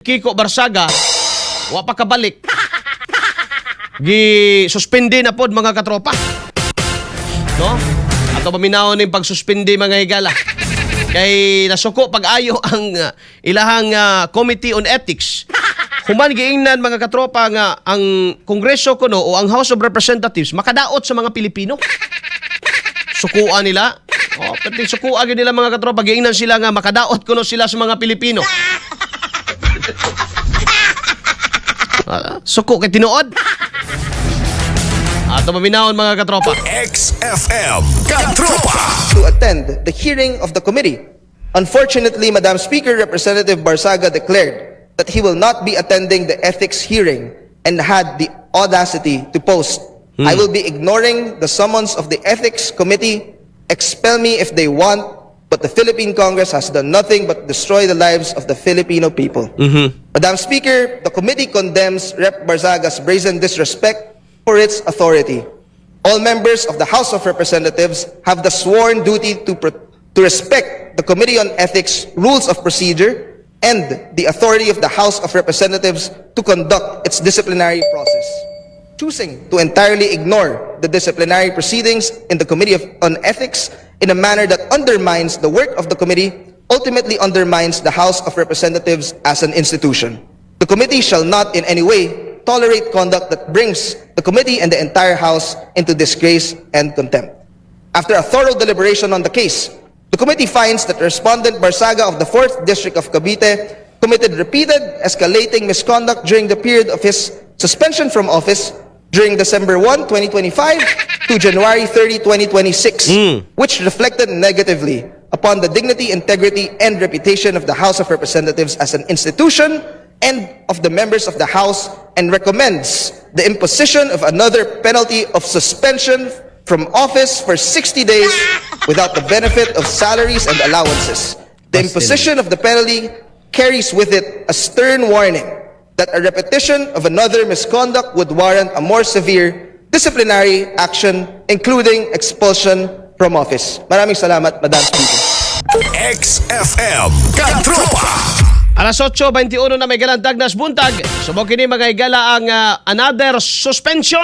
Kiko Barsaga, wa pa kabalik. Gi suspende na pod, mga katropa. No? Ato paminawon ning pagsuspende, mga higala. Kay nasuko pag-ayo ang ilahang Committee on Ethics. Human giingnan, mga katropa, nga ang Kongreso kuno o ang House of Representatives makadaot sa mga Pilipino. Sukuan nila. Oh, pati sukuan gyud nila, mga katropa, giingnan sila nga makadaot kuno sila sa mga Pilipino. Suko kay tinuod. Ato paminawon, mga katropa. XFM Katropa. To attend the hearing of the committee. Unfortunately, Madam Speaker, Representative Barsaga declared that he will not be attending the ethics hearing and had the audacity to post, "I will be ignoring the summons of the ethics committee. Expel me if they want, but the Philippine Congress has done nothing but destroy the lives of the Filipino people." Madam Speaker, the committee condemns Rep. Barzaga's brazen disrespect for its authority. All members of the House of Representatives have the sworn duty to respect the Committee on Ethics rules of procedure and the authority of the House of Representatives to conduct its disciplinary process. Choosing to entirely ignore the disciplinary proceedings in the Committee on Ethics in a manner that undermines the work of the committee ultimately undermines the House of Representatives as an institution. The committee shall not in any way tolerate conduct that brings the committee and the entire House into disgrace and contempt. After a thorough deliberation on the case, the committee finds that respondent Barsaga of the 4th District of Cavite committed repeated, escalating misconduct during the period of his suspension from office during December 1, 2025 to January 30, 2026, which reflected negatively upon the dignity, integrity, and reputation of the House of Representatives as an institution and of the members of the House, and recommends the imposition of another penalty of suspension from office for 60 days without the benefit of salaries and allowances. The imposition of the penalty carries with it a stern warning that a repetition of another misconduct would warrant a more severe disciplinary action, including expulsion from office. Maraming salamat, Madam Speaker. XFM Katropa. Alas 8:21 na may galang Dagnas buntag. Subong kini, mga higala, ang another suspension.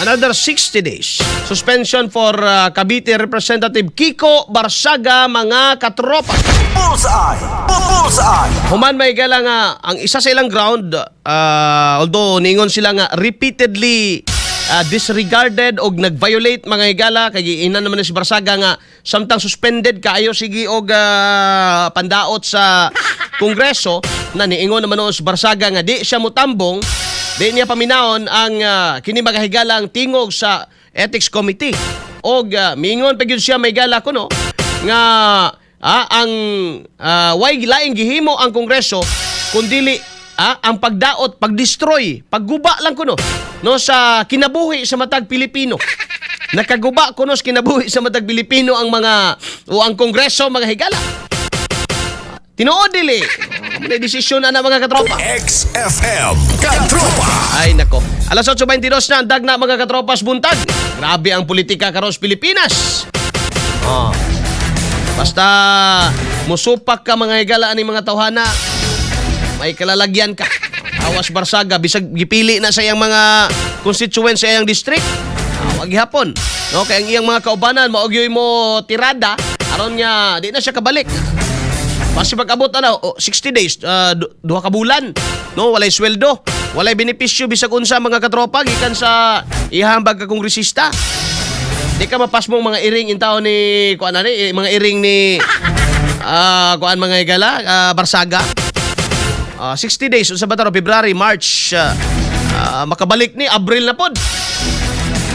Another 60 days. Suspension for Cavite Representative Kiko Barsaga, mga katropa. Bullseye! Bullseye! Human may gala nga ang isa sa ilang ground, although ningon sila nga repeatedly disregarded og nag-violate, mga higala, kay giingnan naman ni si Barsaga nga samtang suspended kaayo sige og pandaot sa Kongreso na niingon naman noon si Barsaga nga di siya mutambong, di niya paminawon ang kini, mga higala, ang tingog sa Ethics Committee og miingon pa gyud siya, may gala kuno nga ang way laing gihimo ang Kongreso kundili ang pagdaot, pagdestroy, pagguba lang kuno, no, sa kinabuhi sa matag Pilipino. Nakaguba kuno sa kinabuhi sa matag Pilipino ang mga o ang Kongreso, mga higala. Tinuod dili. Mao desisyon na mga katropa. XFM Katropa. Ay nako. Alas 8:22 na ang dagna, mga katropas, buntag. Grabe ang politika karon sa Pilipinas. Oh. Basta musupak ka, mga higala, ani mga tawhana, may kalalagyan ka. Awas Barsaga, bisag gipili na sa iyang mga constituents sa iyang district. Wag gihapon. No, kay ang iyang mga kaubanan mao gyoy mo tirada aron nga di na siya kabalik. Basi pag-abot ana oh, 60 days, 2 ka bulan, no, walay sweldo, walay benepisyo bisag unsa, mga katropa, gikan sa iyang pagkakongresista. Di ka mapasmong mga iring in taon ni kuan ani, eh, mga iring ni kuan, mga higala, Barsaga. 60 days unsa ba ta, February, March, makabalik ni Abril na pod.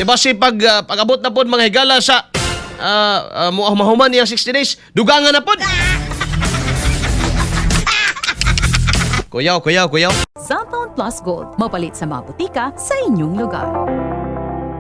Di ba si pag abot na pod, mga higala, sa mahuman niyang 60 days, dugangan na pod. Kuyaw, kuyaw, kuyaw. Xanthone Plus Gold. Mapalit sa mga butika sa inyong lugar.